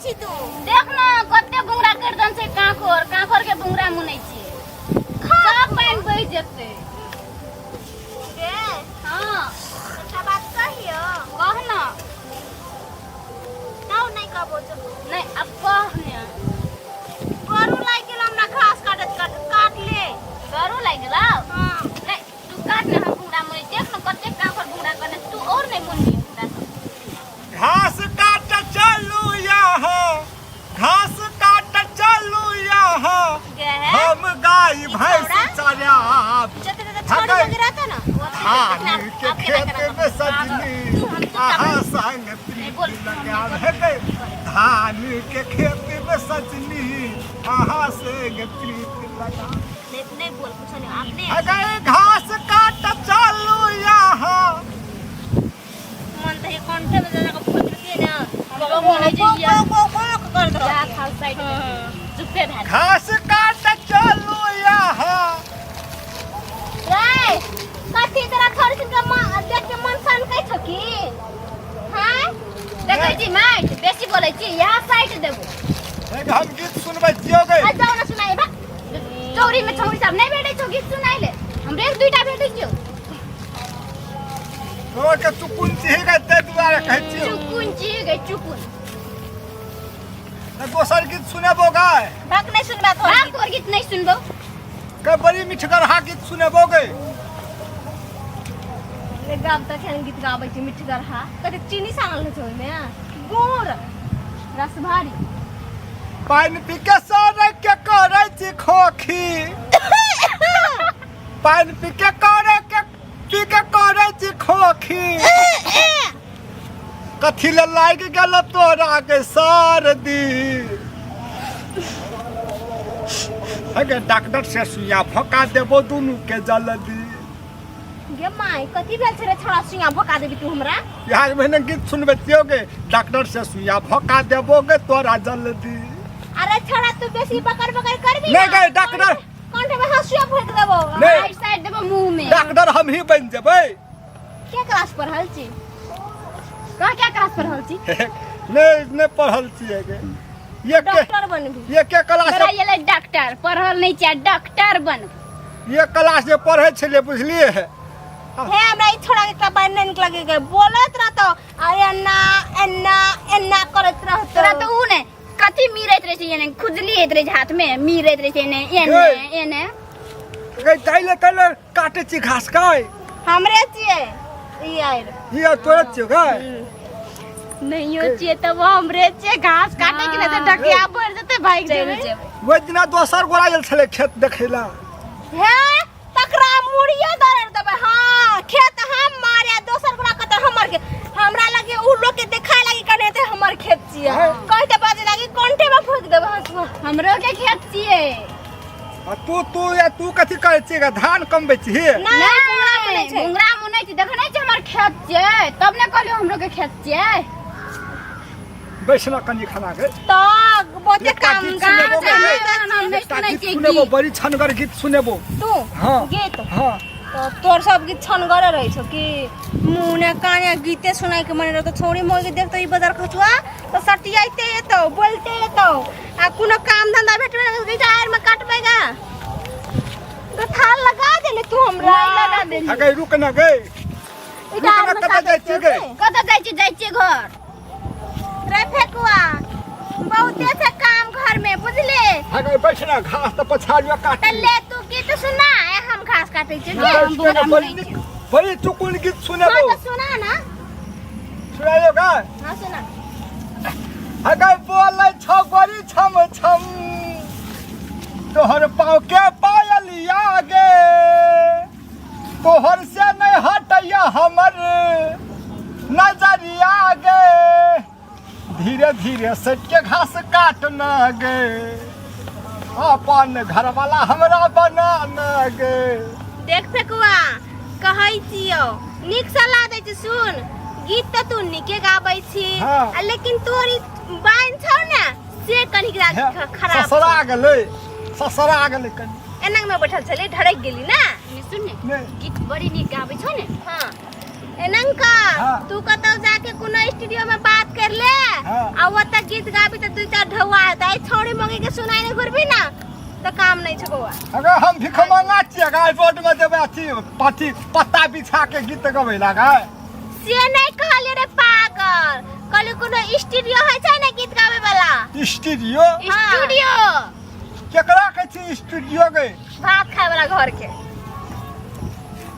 छी तू? देख न कते बुंगरा कर दन छै कांकोर, कांकोर के बुंगरा मुनै छी। सब पानि बहि जेतै। गे हाँ एकटा बात कहियो? कह न। कहू नहि कहबो जो। नहीं अब कह ने। गरु लागि गेल हमरा घास काटत काटत, काट ले। गरु लागि गेलौ? हाँ। नहीं तू काट ने, हम बुंगरा मुनै। देख न कते कांकोर बुंगरा करने, तू और नहीं मुनबी बुंगरा सब। घास काट चलू यहाँ, घास काट चलू यहाँ, गे हम गाय ई भैंस छौड़ा? चराब। जते जते हाँ, छौड़ी गए। वगैरह था ना, ओते धान के अब केना खेत केना में सजनी तू हम चुपचाप अहाँ संग प्रीत बोल। लगाब हे। धान के खेत में सजनी अहाँ संग प्रीत लगाब। नहीं नहीं बोल कुछ नहीं आपने। अगर घास काट चलू यहाँ। मन त कंठे में जना के फुट दिए ना। बाबा मोने जे या। को को को कर दो। जा खाल साइड में चुपे भए। घास काट चलू यहाँ। रे कथी तोरा थोड़ी सिन के देख के मन सन कै छौ की? हां देखै छी माटि बेसी बोलै छी, यहाँ साइड देबो। एक हम गीत सुनबै छियौ गे। आ जाओ ना सुनाइ बा। चौरी में छौरी सब नहीं भेटै छौ गीत सुनाइ ले, हमरे एक दुईटा भेटै छौ। तोरा के चुकुन छी गे, ताहि दुआरे कहै छियौ। चुकुन छी गे चुकुन। तऽ दोसर गीत सुनेबो गे? भक नहीं सुनबा तोर। भाग, तोर गीत नहीं सुनबो। के बड़ी मिठगरहा गीत सुनेबो गे? रे गाब त खेन गीत गाबै छै मिठगरहा, कते चीनी सानल छै ओइमे, गुड़ रसभारी। पानि पी के सड़क के करै छी खोखी, पानि पी के करे के पी के करै छी खोखी, कथी ले लागि गेल तोरा के सर्दी? अगे डॉक्टर से सुइया भोका देबो दुनू के जल्दी। गे my, कथी भेल छै रे छोड़ा, सुइया भोका देबी तू हमरा? यहाँ महीने गीत सुनबे छियोगे, डॉक्टर से सुइया भोका देबोगे तोरा जल्दी। अरे छोड़ा, तू बेसी बकर बकर करबी नहीं ना, गए, डॉक्टर। कंठे में हंसुआ भोक देबो। नहीं। साइड साइड देबो मुंह में। डॉक्टर हम ही बन जेबै। के क्लास पढ़ल छी? कह क्या क्लास पढ़ल छी? नहीं नहीं पढ़ल छियै गे। ये के डॉक्टर बनबी? ये के क्लास तोरा ये ले डॉक्टर पढ़ल नहीं छै, डॉक्टर बन। ये क्लास जे पढ़ै छलियै बुझलियै। हे हमरा ई छोड़ा के एकटा बात नहीं निक लगे के बोलत रहतो आ एना एना एना करत रहतो। तोरा तो ऊ ने कथी मीरैत रहै छै, एने खुजली होइत रहै छै, हाथ में मीरैत रहै छै एने एने एने। गई तैले तैले काटे छी घास काय? हमरे छियै ई आइर। ये तोरे छियौ गाय? नहीं हो छियै तब हमरे छियै। घास काटे के नहि तऽ ढकिया भरि जेतै, भागि चलि जेबै। जेबै। ओहि दिना दोसर गोरा गेल छलै खेत देखै ला। हे तकरा मुड़ियो दरड़ देबै। हाँ खेत हम मारे, दोसर गोरा कहतै हमर के, हमरा लगे उ लोग के देखाय लागी कने ते हमर खेत छियै। हैं? कहते बाजे लागी कंठे में फूक देबै हंसुआ। हमरो के खेत छियै। आ तू तू या तू कथी करै छियै गे? धान कमबै छिही? नहीं, मुंगरा मुनै छै। मुंगरा मुनै छै। देखै नहि छै हमर खेत छियै तब ने कहलियौ हमरो के खेत छियै। बैसना कनी खाना गे। तऽ बहुते एकटा काम गीत काम सुनेबो छै। गे। हम नहि एकटा सुनै गीत छियै सुनेबो गीत। बड़ी छनगर गीत सुनेबो। तू? हाँ। गीत? हाँ। तऽ तोर सब गीत छनगरे रहै छौ कि मुँह ने काने गीते सुनाय के मन रहतो। छौड़ी मोगी देखतो ई बदर खचुआ तऽ सटियाइते एतौ, बोलते एतौ आ कोनो काम धंधा भेटबे नहि करतौ, आड़ में काटबै गा तो थाल लगा देले तू हमरा। नहीं लगा देली। अगे रुक ना गे। ई रुक आड़ ना, में कतऽ काटै जाइ छियै गे? कतऽ जाइ छियै? जाइ छियै घर। रे फेकुआ, बहुते छै काम घर में बुझले। अगे बैठ ना, घास तऽ पछाड़ियो काट। तऽ ले तू गीत सुना, हम घास काटै छियै। हाँ, हम बोरा बड़ी मुनै नीक बड़ी चुकुन गीत हाँ सुनेबो। तऽ सुना ना। सुनाइयो गा? हाँ सुना। अगे बोलै छौ बड़ी छम छम तोहर पाँव के पायलिया गे, तोहर से नहीं हटैया हमर नजरिया गे, धीरे धीरे सट के घास काट न गे, अपन घरवाला हमरा बना न गे। देख फेकुआ, कहै छियौ नीक सलाह दै छी, सुन गीत तऽ तू नीके गाबै छी। हाँ। आ लेकिन तोर ई बाइन छौ ने से कनिक खराब छौ। ससरा गेलै, ससरा गेलै कनि। एना में बैठल छली ढड़क गेली ना। ने सुन ने। नहि। गीत बड़ी नीक गाबै छौ ने। हाँ एनंका। हाँ। तू कतौ जाके कोनो स्टूडियो में बात कर ले। हाँ। आ ओतऽ गीत गाबी तऽ दू चार ढौआ हेतै। आई छौड़ी मंगे के सुनाई नहीं घुरबी ना तऽ काम नहीं छौ बौआ। अगर हम भिखमंगा छियै गाय, रोड में देबै अथी पाथी पत्ता बिछा के गीत गबै लागे। से नहीं कहलियै रे पागल, कहलियै कोनो स्टूडियो होइ छै ने गीत गाबै वाला। स्टूडियो? हाँ। स्टूडियो। केकरा कहै छी स्टूडियो गे? भात खाय वाला घर के।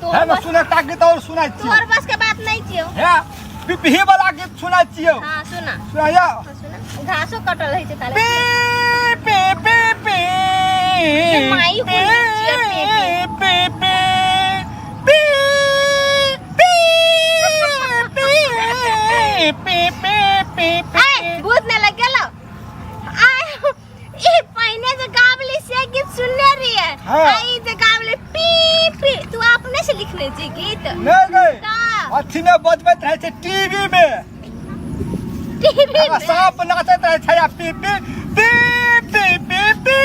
है ना, सुन एकटा गीत और सुनाइ छियौ। तोहर बस के बात नहीं छियौ। हे, पिपही वाला गीत सुनाइ छियौ। हाँ सुना। सुनाइया। हाँ, सुना। घासो कटल रहै छै ताले। पी पी पी पी। ये माई पी बोलै छियै, पी, पी पी पी पी पी पी पी पी पी। ए, भूत ने लग गेलो। आय, ई पहिने जे गाबली से गीत सुनने रहिए। हाँ। आ ई जे गाबली पी पी, तू अपने से लिखने छी गीत? नहीं गई। का? अथी में बजबैत रहै छै टीवी में। टीवी में? सांप नाचैत रहै छै आ पी पी पी पी पी पी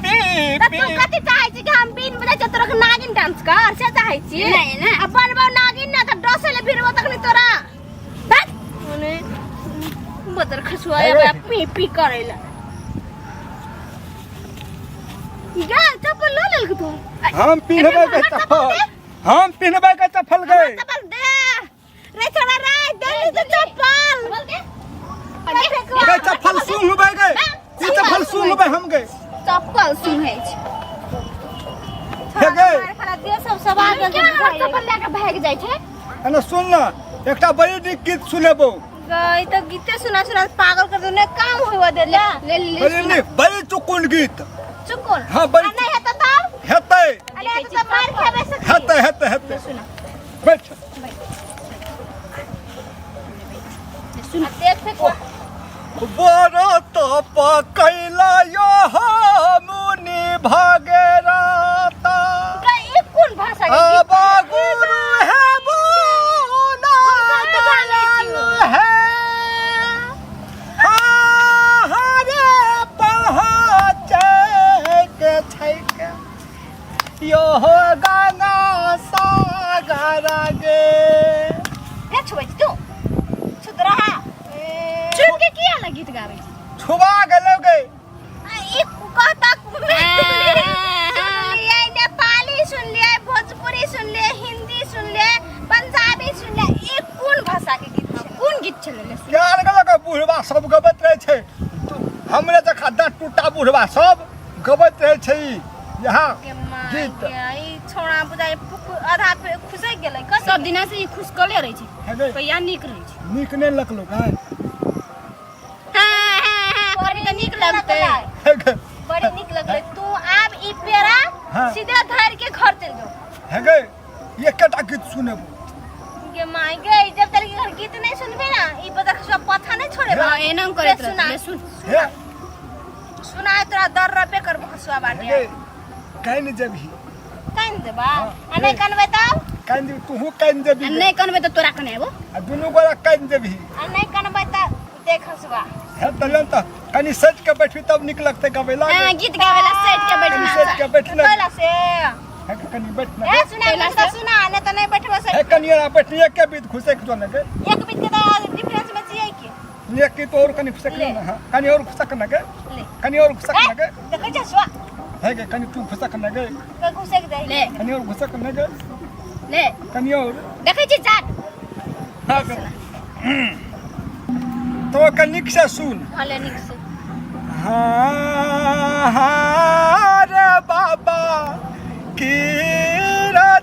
पी तऽ पी। तू कथी चाहै छी कि हम बीन बजै छी तोरा के नागिन डांस कर से चाहै छी? नहीं, नहीं। आ बनबो नागिन ना तऽ डसै ले फिरबो तखनी तोरा। भाग। ओने बदर खसुआ हे। पी पी करै ला। गा चप्पल ल लेलक तू। हम पिन्हबै के हमर चप्पल चप्पल। दे। हम पिन्हबै के चप्पल गए। हमर चप्पल दे रे छोड़ा रे, दे दे चप्पल। बोल दे। गे चप्पल सुंघबै गे, ई चप्पल सुंघबै हम गे। चप्पल सुंघै छै। हे गे। खाना दे सब सवाल। क्या हमर चप्पल लए के भागि जाइ छै? एने सुन ना, एकटा बड़ी नीक गीत सुनेबो। गई तो गीते सुना सुना पागल कर दो ने, काम होवा दे ले। ले ले। बड़ी नीक, बड़ी चुकुन गीत। चुकुन? हाँ, बड़ी। आ नहीं हेतौ तब? हेतै। अरे हेतौ तऽ मार खेबै सखी। हेतै हेतै हेतै। सुना। बैठ। सुना, देख फेक। बड़ तप कैला यो मुनि भगेराता। गई, ई कोन भाषा के गीत? अब गुरु है बोना दयालु है, हरे पहुँचे के छैक यो गंगा सागर गे। हे छुबै छी तू, छुतरा। चुप के किया ना गीत गाबै छी? छुबा गेलो गे। आ, ई कहता सुनलियै, नेपाली सुनलियै, भोजपुरी सुनलियै, हिंदी सुनलियै, पंजाबी सुनलियै, ई कोन भाषा के गीत छै? कोन गीत छलै ले? यार गेलो गे, बुढ़वा सब गबैत रहै छै, हमरे जखा दाँत टूटा बुढ़वा सब गबैत रहै छै ई यहाँ के माय गीत। गे, ई छौड़ा बुझाइ आधा पे खुसकि गेलै कथी? सब दिना से ई खुशकले रहै छै। हे गे। कहिया नीक रहै छै? नीक नहि लगलो गे? हाँ, हाँ, हाँ, करबी तऽ नीक लगतै। हे गे। बड़ी नीक लगलै। तू आब ई पेड़ा हाँ। सीधे धर के घर चल जो। हे गे, एकटा गीत सुनेबो। गे माय गे, जब तक घर गीत नहीं सुनबे ना, ई बदर सब पथा नहीं छोड़े। हाँ, एना करैत सुना। रहतै। ले सुन। हे। सुना, तोरा दर रबे करबो हसुआ हे बाटे। गे, कान जेबही? कान देबा? आ नहीं कनबे तब? कान देबी, तूहू कान जेबही। आ नहि कनबै तऽ तोरा कने आबो। आ दुनू गोरा कान जेबही। आ नहीं कनबे त देख हसुआ। हे तलन त कनी सज के बैठबी तब नीक लगतै गबै ला। हाँ, गीत गाबै ला सटि के कनी बैठना। सज के बैठना। कैला से? हे कनी बैठना। ए सुना। कैला त से? सुना, नहीं त नहीं बैठबो से। हे कनी आरा बैठनी, एक के बीत घुसक जो ने गे। एक बीत के त डिफरेंस में छियै की? एक की तो और कनी घुसक ले। ना। हाँ, कनी और घुसक ना गे। ले। कनी और घुसक ना गे। देखै छ हसुआ। हे गे, कनी तू घुसक ना गे। के घुसक दे। ले। कनी और घुसक ना गे। ले। कनी और। देखै छी जाट। हाँ गे। तो कनिक से सुन। हाँ, ले नीक से। हाँ हाँ रे बाबा की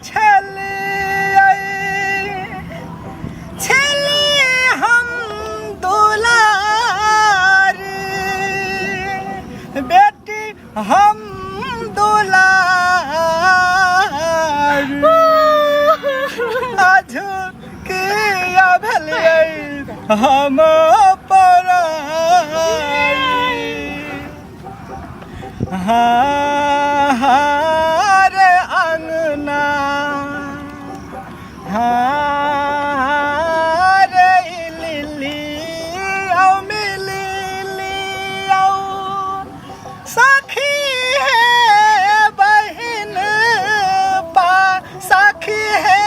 छलियै छली हम दुलारी बेटी, हम दुलारी आझ किया भेलियै हम पराई। हाँ हाँ रे अंगना, हाँ रे लिली औ मिली औ सखी है बहिन पा, सखी है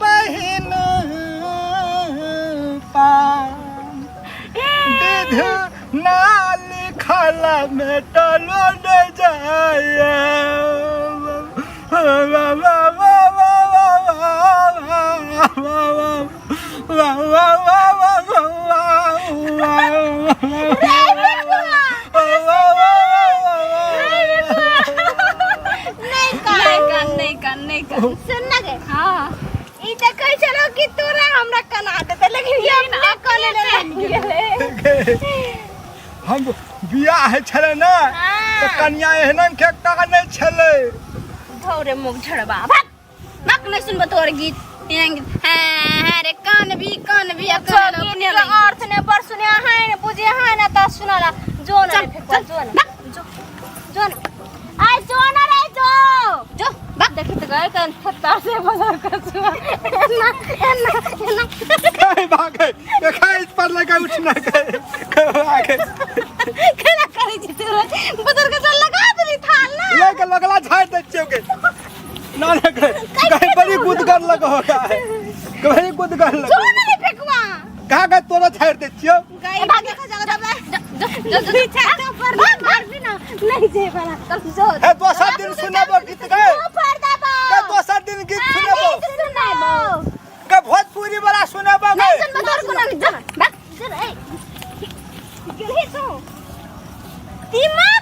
बहिन पा। विधि ना लिखल मेटलो नहीं जाए। नहीं कान। नहीं कान, नहीं कान, नहीं कान। सुन ना गे। हाँ। ई त कहै छलो कि तोरा हमरा कना देते, लेकिन ये अपने कने ले गेलै। हम बियाह होइ छलै ने तऽ कनिया एहन के कानै छलै। धौरे मुख झड़बा, भाग भाग, नहीं सुनबो तोर गीत। एहन गीत हाँ हाँ रे, कान भी कान भी आ कान गीत अपने के लग। अर्थ ने पर सुने है ने बुझे है ना, त सुनला जो ना रे फेकवा, जो ना, जो जो ना, आइ जो ना रे, जो जो भाग। देखी त गए कन थत्ता से बजार कसुआ एना एना एना। कहीं भागे कहीं इस पर लगा उठना कहीं भागे। केना करै छी तोरा बदर के चल लगा देली थाल ना। लेके लगला झाड़ दे छियो के ना ना कहीं बड़ी गुदगर लग होगा है, कहीं गुदगर लग। जो ना रे फेकवा। कहाँ गए तोरा झाड़ दे छियो। गाय भागे खा जागा तब जो जो जो। पीछा तो पर ना मार भी ना नहीं जे वाला जो। हे दोसर दिन सुनेबो गीत गए। पर दबा। के दोसर दिन गीत सुनेबो। सुनाबो। के भोजपुरी वाला सुनेबो नहीं गे। सुनबो तोर कोनो गीत, जो भाग। जो रे गेलही तू दिमाग।